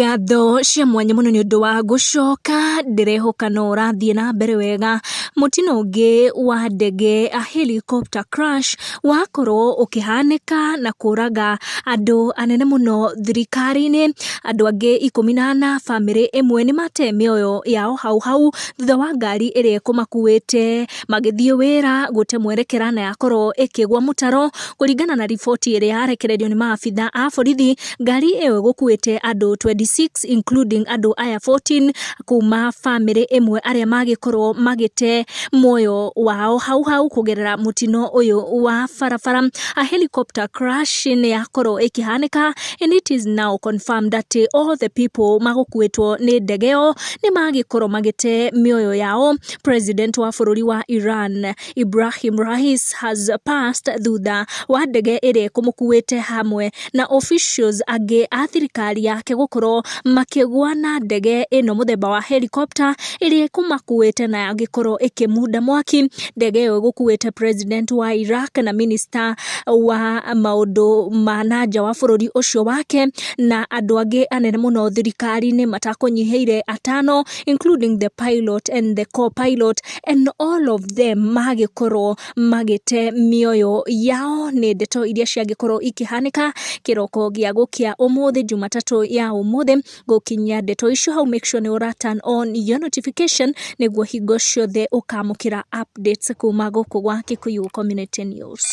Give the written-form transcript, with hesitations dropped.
Ngatho cia mwanya mũno nĩ ũndũ wa gũcoka, ndĩrehoka no ũrathiĩ na mbere wega. Mũtino ũngĩ wa ndege a helicopter crash wakorwo ũkĩhanĩka na kũraga andũ anene mũno thirikari-inĩ. Andũ angĩ 14 bamĩrĩ ĩmwe nĩ mate mĩoyo yao hau hau thutha wa ngari ĩrĩa ĩkũmakuĩte magĩthiĩ wĩra gũte mwerekera na yakorwo ĩkĩgwa mũtaro. Kũringana na riboti ĩrĩa yarekererio nĩ maabitha a borithi, ngari ĩyo ĩgũkuĩte andũ 26 including andũ aya 14 kuma bamĩrĩ ĩmwe arĩa magĩkorwo magĩte muoyo wao hau hau kũgerera mũtino ũyũ wa barabara. A helicopter crash nĩ yakorwo ĩkĩhanĩka and it is now confirmed that all the people magũkuĩtwo nĩ ndege ĩyo nĩ magĩkorwo magĩte mĩoyo yao. President wa bũrũri wa Iran Ibrahim Rais has passed thutha wa ndege ĩrĩa ĩkũmũkuĩte hamwe na officials angĩ a thirikari yake gũkorwo makĩgwa na ndege ĩno mũthemba wa helicopter ĩrĩa ĩkũmakuĩte na yagĩkorwo ĩkĩmunda mwaki. Ndege ĩyo ĩgũkuĩte president wa Iraq na minister wa maũndũ ma na nja wa bũrũri ũcio wake na andũ angĩ anene mũno thirikari-inĩ matakũnyihĩire atano, including the pilot and the co-pilot, and all of them magĩkorwo magĩte mĩoyo yao. Nĩ ndeto iria ciagĩkorwo ikĩhanĩka kĩroko gĩa gũkĩa ũmũthĩ, Jumatatũ ya ũmũthĩ. Gũkinyia ndeto icio hau, make sure nĩ ũra turn on your notification nĩguo hingo ciothe ũkamũkĩra updates kuma gũkũ gwa Kikuyu Community News.